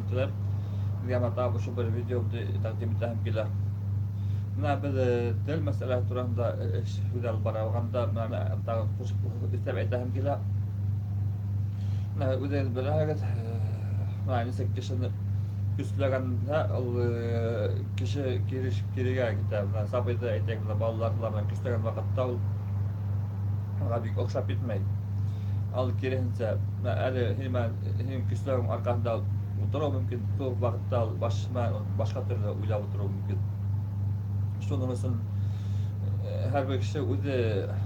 теләп, һеҙгә менә тағы ошо бер видеомды тәҡдим итәһем килә. Менә беҙ тел мәсьәләһе тураһында эш һүҙ алып барғанда, менә тағы ҡушып өҫтәп әйтәһем килә. Менә үҙегеҙ беләһегеҙ, менә нисек кешене көсләгәндә ул кеше кире кирегә китә. Менә сабыйҙы әйтәйек, менә балаларҙы ла менә көсләгән ваҡытта ул уға бик оҡшап китмәй. Ал киреһенсә, әле һин менән һинең көсләүең арҡаһында ултырыуы мөмкин, күп ваҡытта ул баш менән башҡа төрлө уйлап ултырыуы мөмкин. Шуның өсөн һәр бер кеше үҙе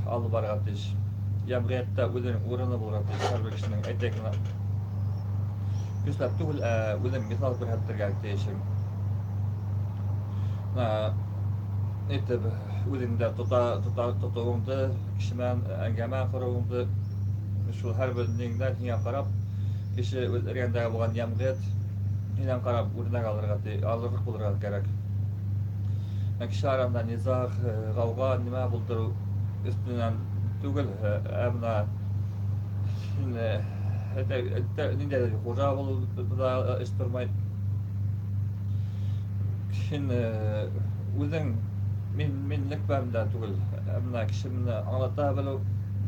алып барырға тейеш. Йәмғиәттә үҙенең урыны булырға тейеш һәр бер кешенең. Әйтәйек, менә көсләп түгел, ә үҙең миҫал күрһәтергә тейешең. Менә әйтеп, үҙеңдә тота, тота, тотоуыңды, кеше менән әңгәмә ҡороуыңды, шул һәрбер неңдән һиңә ҡарап, кеше үҙ эргәңдәге булған йәмғиәт һинән ҡарап үрнәк алырға алырлыҡ булырға кәрәк. Ә кеше араһында низаг, гауга, нимә булдырыу өҫтөнән түгел, ә менә һин ниндәйҙер хужа булыу да эш тормай. Һин үҙең мин минлек белән дә түгел, ә менә кешене аңлата белү,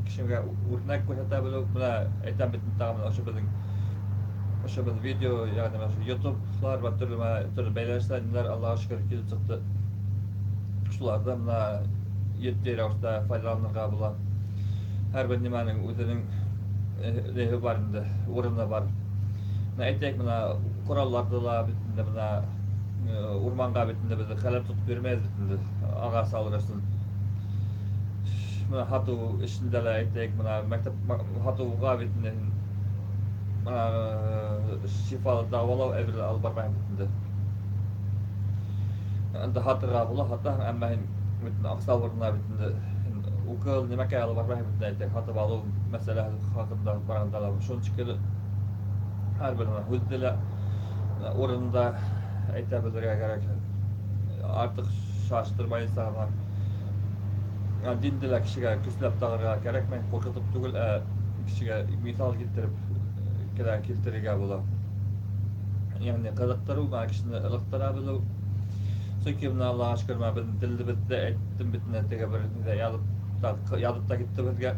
кешегә үрнәк күрһәтә белү. Менә әйтәм бит тағы менә ошо беҙҙең ошо беҙ видео, ягъни менә ошо ютублар ва төрлө төрлө бәйләнешләр ниләр Аллаһка шөкөр килеп сыҡты. Шуларҙы менә етди рәүештә файҙаланырға була. Һәр бер нимәнең үҙенең ниһе бар инде, урыны бар. Менә әйтәйек, менә коралларҙы ла бит инде менә урманға бит инде беҙ хәләл тотоп йөрөмәйбеҙ бит инде ағас алыр өсөн. Менә һатыу эшендә лә әйтәйек, менә мәктәп һатыуға бит инде менә шифалы дауалау әйберләр алып бармайһың бит инде. Инде һатырға була, һатаһың, әммә һин бит аҡса урынына бит инде укол нимәкәй алып бармайһың бит инде, әйтәйек, һатып алыу мәсьәләһе хаҡында барғанда ла шуның шикелле һәр бер һүҙҙе лә урынында әйтә белергә кәрәк. Артыҡ шаштырмайынса ғына. Динде лә кешегә көсләп тағырға кәрәкмәй, ҡурҡытып түгел, ә кешегә миҫал килтереп кенә килтерергә була. Ягъни ҡыҙыҡтырыу, менә кешене ылыҡтыра белеү. Сөнки менә Аллаһка шөкөр, менә беҙҙең телебеҙҙе әйттем бит инде, теге бер ниҙә яҙып та, яҙып та китте беҙгә.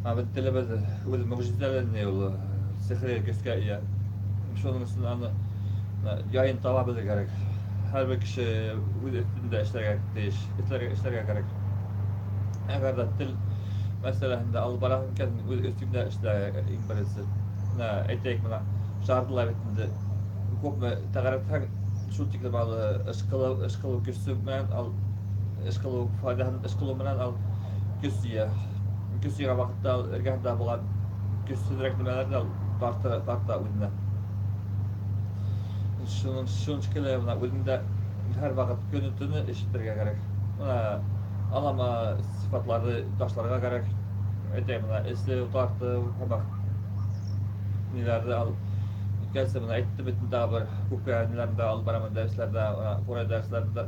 Менә беҙ телебеҙ үҙе мөгжизәле ни ул, сихри көскә эйә. Шуның өсөн аны яйын таба белергә кәрәк. Һәр бер кеше үҙ өҫтөндә эшләргә тейеш, эшләргә, эшләргә кәрәк. Әгәр ҙә тел мәсьәләһендә алып бараһың икән, үҙ өҫтөңдә эшлә иң беренсе. Менә әйтәйек, менә шарҙы ла бит инде күпме тәгәрәтһәң, шул тиклем ал ышҡылыу, ышҡылыу көсө менән ал ышҡылыу файҙаһын ышҡылыу менән ал көс йыя. Көс йыйған ваҡытта ал эргәһендә булған көсһөҙөрәк нәмәләрҙе ал тарта, тарта үҙенә. Шуның шуның шикелле менә үҙең дә һәр ваҡыт көнө төнө эш итергә кәрәк. Менә алама сифатларҙы ташларға кәрәк. Әйтәйек, менә эсеү, тартыу, һымаҡ ниләрҙе ал. Үткәнсе менә әйтте бит инде тағы бер күпкә ниләрендә алып барамын дәресләрдә, менә курай дәресләрендә.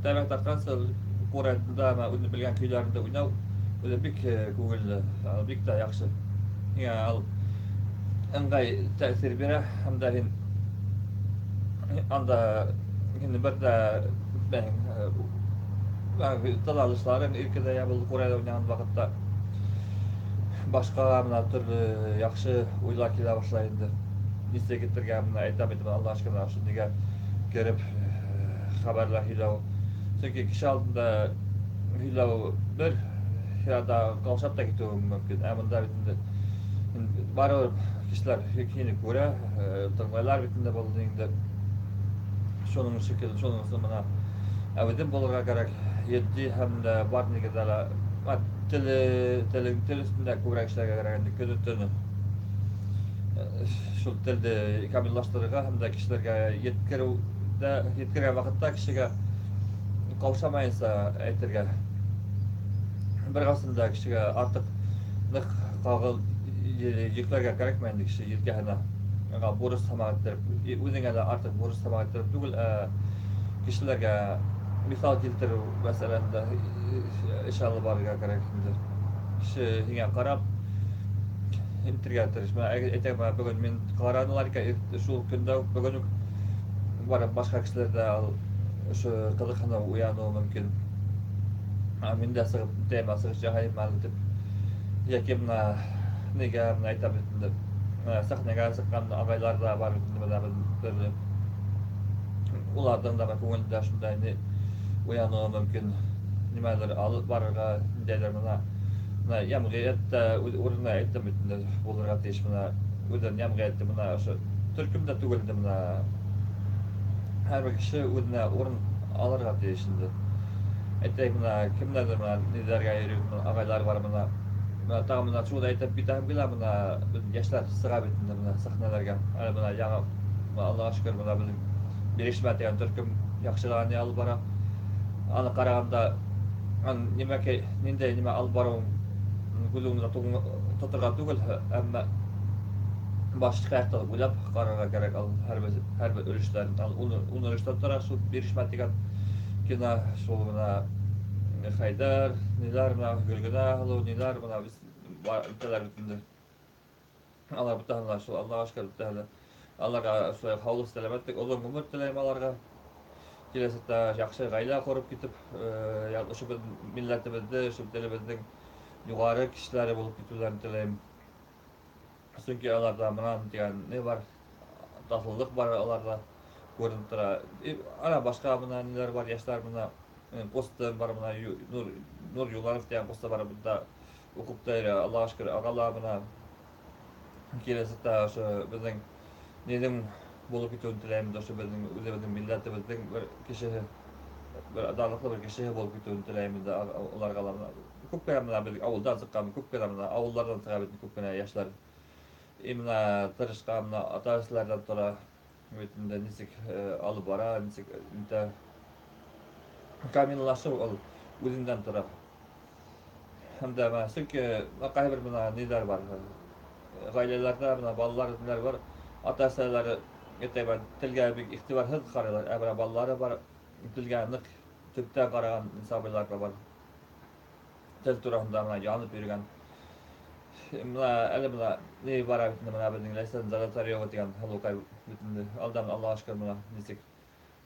Тәмәке тартҡансы курайда менә үҙең белгән көйләреңде уйнау үҙе бик күңелле, бик тә яҡшы. Һиңә ал ыңғай тәьҫир бирә һәм дә һин анда һин бер ҙә көтмәйһең. Тын алышларың иркенәйә был курайҙа уйнаған ваҡытта. Башҡа менә төрлө яҡшы уйлар килә башлай инде. Нисек итергә, менә әйтәм бит, Аллаһ шөкөр, ошо нигә кереп хәбәрләр һөйләү. Сөнки кеше алдында һөйләү бер, һин ҡаушап та китеүең мөмкин. Ә бында бит инде барыбер кешеләр һине күрә, тыңлайлар бит инде был инде. Шуның шикелле, шуның өсөн менә әүҙем булырға кәрәк, етди һәм дә бар нигеҙҙә лә теле, телең тел өҫтөндә күберәк эшләргә кәрәк инде көнө төнө. Шул телде камиллаштырырға һәм дә кешеләргә еткереүҙә, еткергән ваҡытта кешегә ҡаушамайынса әйтергә. Бер ҡасан да кешегә артыҡ ныҡ ҡағыл йөкләргә кәрәкмәй инде кеше елкәһенә. Аңа бурыс һымаҡ иттереп, үҙеңә лә артыҡ бурыс һымаҡ иттереп түгел, ә кешеләргә миҫал килтереү мәсьәләһендә эш алып барырға кәрәк инде. Кеше һиңә ҡарап, итергә тырыш. Әйтәм, бөгөн мин ҡаранылар икән, шул көндә үк, бөгөн үк барып башҡа кешеләр ҙә ошо ҡыҙыҡһыныу уяныуы мөмкин. Мин дә сығып тема сығыш яһайым әле тип. Йәки бына нигә бына әйтәм бит инде, сәхнәгә сыҡҡан ағайлар ҙа бар бит инде, бына төрлө. Уларҙың да күңелендә шундай ни уяныуы мөмкин. Нимәлер алып барырға, ниндәйҙер бына йәмғиәт тә үҙ урынына әйтәм бит инде, булырға тейеш бына үҙен йәмғиәтте бына ошо төркөм дә түгел инде, бына һәр бер кеше үҙенә урын алырға тейеш инде. Әйтәйек, бына кемдәрҙер бына ниҙәргә йөрөй, ағайлар бар бына. Бына тағы бына шуны да әйтеп китәһем килә, бына беҙ йәштәр сыға бит инде бына сәхнәләргә. Әле бына яңы, Аллаға шөкөр, бына беҙҙең Бирешмә тигән төркөм яҡшы ғына ни алып бара. Аны ҡарағанда, нимәкәй, ниндәй нимә алып барыуың күҙ уңында тоторға түгел, әммә башҡа яҡтан уйлап ҡарарға кәрәк ал һәр бер өлөштәрен. Ал 10 өлөштән тора шул Бирешмә тигән кино, шул бына Хәйҙәр, ниләр бына Гөлгенә һылыу, ниләр бына бөтәләр бит инде. Алар бөтәһе лә шул, Аллаға шөкөр, бөтәһе лә. Аларға шулай һаулыҡ, сәләмәтлек, оҙон ғүмер теләйем аларға. Киләсәктә яҡшы ғаилә ҡороп китеп, ошо беҙ милләтебеҙҙе, ошо телебеҙҙең юғары кешеләре булып китеүҙәрен теләйем. Сөнки аларҙа бынан тигән ни бар, таҫыллыҡ бар аларҙа күренеп тора. Ана башҡа бына ниләр бар, йәштәр бына ҡустым бар бына Нур Юланов тигән ҡусты бар, бында уҡып та йөрөй, Аллаға шөкөр, ага ла бына киләсәктә ошо беҙҙең ниҙең булып китеүен теләйем, ошо беҙҙең үҙебеҙҙең милләтебеҙҙең бер кешеһе, бер данлыҡлы бер кешеһе булып китеүен теләйем инде уларға ла. Бына күп кенә бына беҙ ауылдан сыҡҡан, күп кенә бына ауылдарҙан сыға бит күп кенә йәштәр. Именно тырышҡан бына ата-әсәләрҙән тора бит инде, нисек алып бара, нисек итә. Камиллашыу ул үҙеңдән тора. Һәм дә бына сөнки ҡайһы бер бына ниҙәр бар, ғаиләләрҙә бына балалар ниләр бар, ата-әсәләре әйтәйем, телгә бик иғтибарһыҙ ҡарайҙар, ә бына балалары бар, телгә ныҡ төптән ҡараған сабыйлар ҙа бар. Тел тураһында бына янып йөрөгән. Бына әле бына ни бара бит инде, бына беҙҙең Ләйсән Золотарева тигән һылыуҡай бит инде, алдан Аллаға шөкөр, бына нисек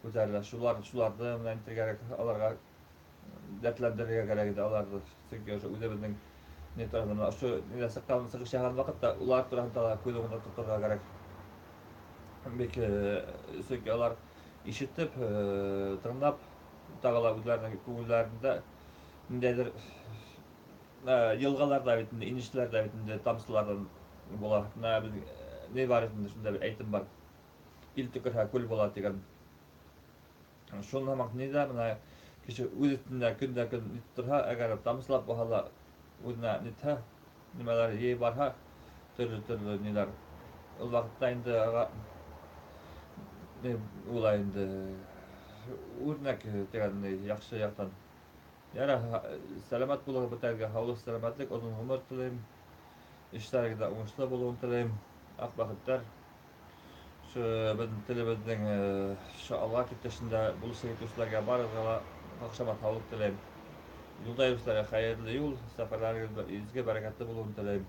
күтәрелә. Шуларҙы менән итергә кәрәк, аларға дәртләндерергә кәрәк ине аларҙы. Сөнки ошо үҙебеҙҙең ни тураһында ошо ниҙә сыҡҡан, сығыш яһаған ваҡытта улар тураһында ла күҙ уңында тоторға кәрәк. Бик, сөнки алар ишетеп, тыңлап, тағы ла үҙҙәренең күңелдәрендә ниндәйҙер йылғалар ҙа бит инде, инешләр ҙә бит инде тамсыларҙан була. Бына беҙ ни бар инде, шундай бер әйтем бар. Ил төкөрһә күл була тигән. Шуның һымаҡ ни ҙә бына кеше үҙ өҫтөндә көн дә көн нитеп торһа, әгәр тамсылап булһа ла үҙенә нитһә, нимәләр йыйып барһа, төрлө-төрлө ниләр. Ул ваҡытта инде ага ни була инде, үрнәк тигән яҡшы яҡтан. Ярай, сәләмәт булығыҙ бөтәгеҙгә, һаулыҡ, сәләмәтлек, оҙон ғүмер теләйем. Эштәрегеҙҙә уңышлы булыуын теләйем. Аҡ бәхеттәр. Ошо беҙҙең телебеҙҙең ошо алға китешендә булышлыҡ итеүселәргә барығыҙға ла ҡаҡшамаҫ һаулыҡ теләйем. Юлда йөрөүселәргә хәйерле юл, сәфәрләрегеҙ изге, бәрәкәтле булыуын теләйем.